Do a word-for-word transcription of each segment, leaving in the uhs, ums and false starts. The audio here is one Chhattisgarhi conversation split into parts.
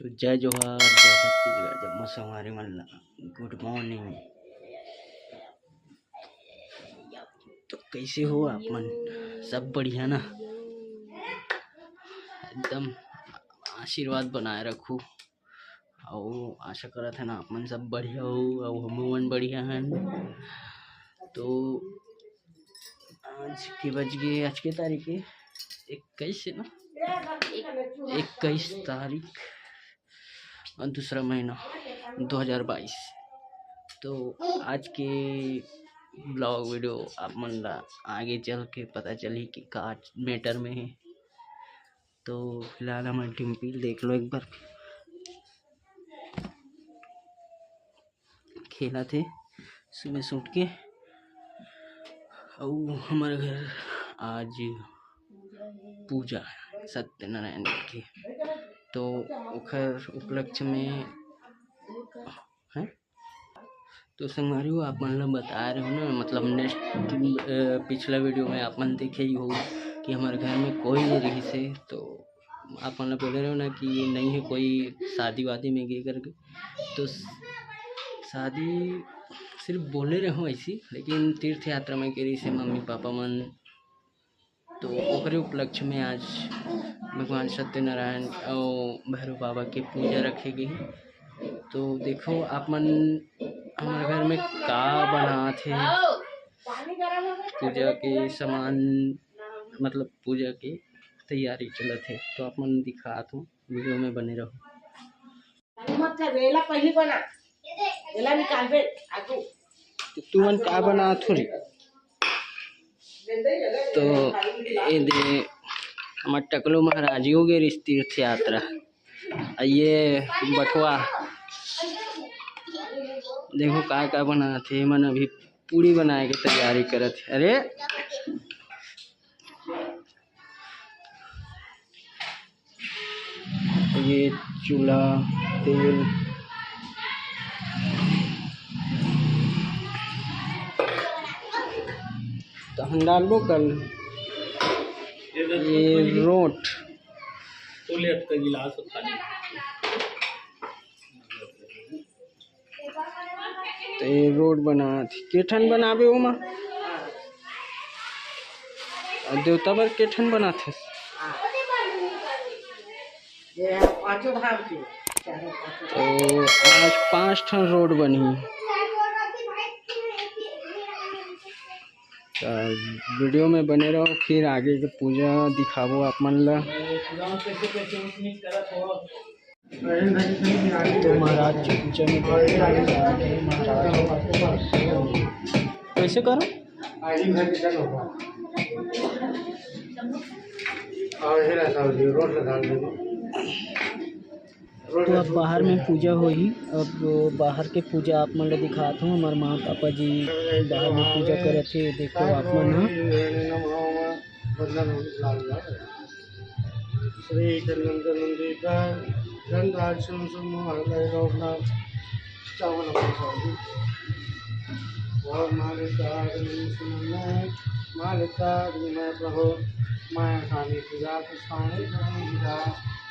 तो जय जोहार, जय छत्तीसगढ़, जम्मो संगवारी मन ला गुड मॉर्निंग। तो कैसे हो आप मन? सब बढ़िया ना? एकदम आशीर्वाद बनाए रखू, अउ आशा करत हन आप मन सब बढ़िया हो, अउ हमू मन बढ़िया हन। तो आज के बज गए, आज के तारीख है इक्कीस है ना, इक्कीस तारीख और दूसरा महीना दो हज़ार बाईस। तो आज के ब्लॉग वीडियो आप मन ला आगे चल के पता चलही कि का मैटर में है। तो फिलहाल हमर डिम्पी देख लो एक बार, खेलत हे सुबह से उठ के। अउ हमर घर आज पूजा है सत्यनारायण के, तो ओखर उपलक्ष्य में है। तो संगवारी हो, आप मन ला बता रहे हो ना, मतलब नेक्स्ट, अ, पिछला वीडियो में आप मन देखे ही हो कि हमर घर में कोई नहीं रहिस हे, तो आप मन ला बोले रहे हो ना कि नहीं है कोई शादी वादी में गे करके। तो स-, शादी सिर्फ बोले रहे हो ऐसी, लेकिन तीर्थ यात्रा में गे रहिस हे मम्मी पापा मन, तो ओकरे उपलक्ष्य में आज भगवान सत्यनारायण अउ भैरव बाबा के पूजा रखे गे हे। तो देखो आप मन, हमर घर में का बनात हे, पूजा के सामान, मतलब पूजा के तैयारी चलत हे, तो आप मन दिखात हो, वीडियो में बने रहो। मत कर, एला पहिली बना, एला निकालबे आगू। तो तुमन का बनात हो रे? तो ए दे, हमर टकलू महाराज हो गए रिस तीर्थ यात्रा। आ ये बटवा देखो का का बनात हे, मन अभी पूड़ी बनाए के तैयारी करत हे। अरे ये चूल्हा, तेल, तहन डालबो कल। ये रोट, तो ले अतका गिलास खाली। तो ये रोड बनात हे, के ठन बनाबे ओमा? अउ देवता बर के ठन बनात हे? ये पांचों धाम के, चारों पांचों। तो आज पांच ठन रोड बनही। तो वीडियो में बने रहो, फिर आगे के पूजा दिखाबो आप मन ला। महाराज जी पूजा में बैठे हैं। महाराज कैसे करो? तो अब बाहर में पूजा होही। अब बाहर के पूजा आप मन ला दिखात हूँ। हमार माँ पापा जी बाहर में पूजा करत हे, देखो आप मन ह। श्री चंदन चंदन दीप गंधाक्षम समूह लोकनाथ चावल। ओम मालिकाग्नि सुमन मालिकाग्नि में प्रभु माया काली पूजा पुष्पाणि पूजा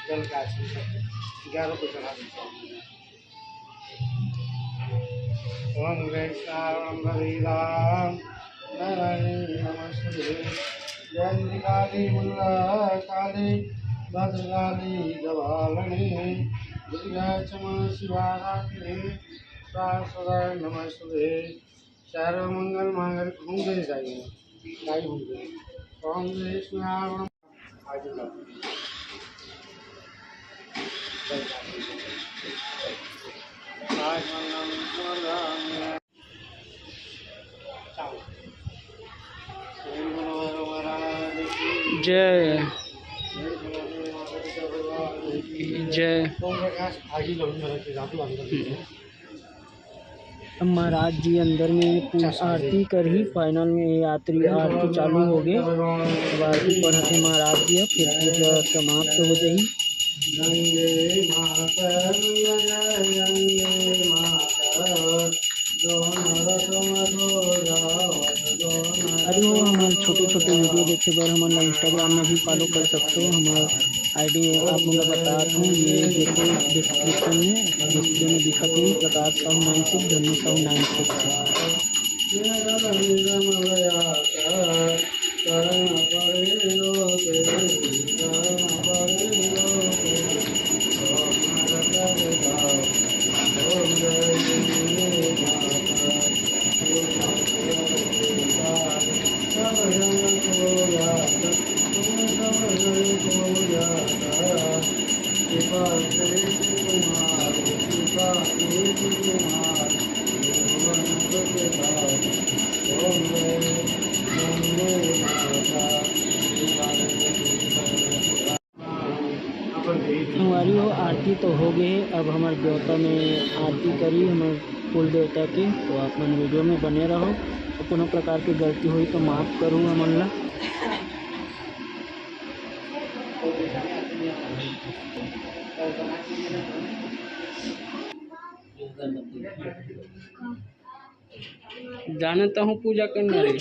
जल का छिड़काव ग्यारह को चढ़ा देता हूँ। ओम गणेशाय शारंभरीराम नारायणी नमस्ते। जयंती काली मंगला काली भद्रकाली गवालिनी दुर्गा क्षमा शिवा रात्रि सदा नमस्ते। चारों मंगल मांगल घूम गए जाइए, गाय घूम गए। ओम गणेशाय जय जय। अब महाराज जी अंदर में पूजा आरती करही। फाइनल में आरती चालू हो गए। अब आरती पढ़त हे महाराज जी, अब फिर पूजा समाप्त हो जाही। गंगे माता, गंगे माता, दोनों रसम धोरावत दोनों अरे हो, हमर छोटे-छोटे वीडियो देखे बर हमन ला Instagram में भी follow कर सकते हो। हमर I D आप मन ला बतात हूँ, ये देखो description में, display में दिखत हे, प्रकाश साहू nine six, धनु साहू nine six। संगवारी हो, आरती तो हो गए हे। अब हमर देवता में आरती करी हमर कुल देवता के, तो आप मन वीडियो में बने रहो। तो कोनो प्रकार के गलती हुई तो माफ करू हमन ला। जानता हूँ पूजा करना रे।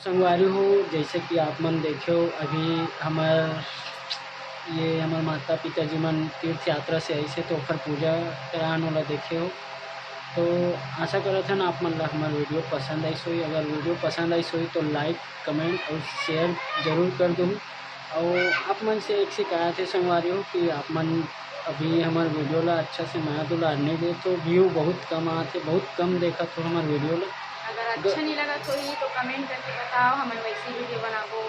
संगवारी हो, जैसे कि आप मन देखे हो, अभी हमर ये हमर माता पिता जी मन तीर्थ यात्रा से आइस हे, तो ओखर पूजा करान ओला देखे हो। तो आशा करत हन आप मन ला हमर वीडियो पसंद आइस होही। अगर वीडियो पसंद आइस होही तो like, comment और share जरूर कर दो। और आप मन से एक शिकायत है संगवारी हो कि आप मन अभी हमर वीडियो ला अच्छा से मया दुलार नहीं दे, तो view बहुत कम आथे, बहुत कम देखत हो हमर वीडियो ला। अगर अच्छा नहीं लगत होही तो comment करके बताओ, हमन वैसी वीडियो बनाबो।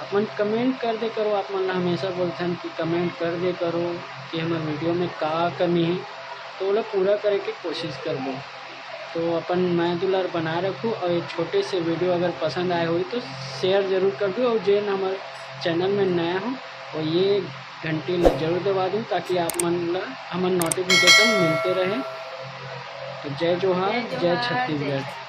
आप मन comment कर दे करो, आप मन ला हमेशा बोलथन कि comment कर दे करो कि हमर वीडियो में का कमी है, तो ओला पूरा करे के कोशिश करबो। तो अपन मया दुलार बनाए रखू और ये छोटे से वीडियो अगर पसंद आए होही तो share जरूर कर दो और जेन हमर channel में नया हो वो ये घंटी ला जरूर दबा दो ताकि आप मन ला हमर notification मिलते रहे। तो जय जोहार, जय जोहार, जय छत्तीसगढ़।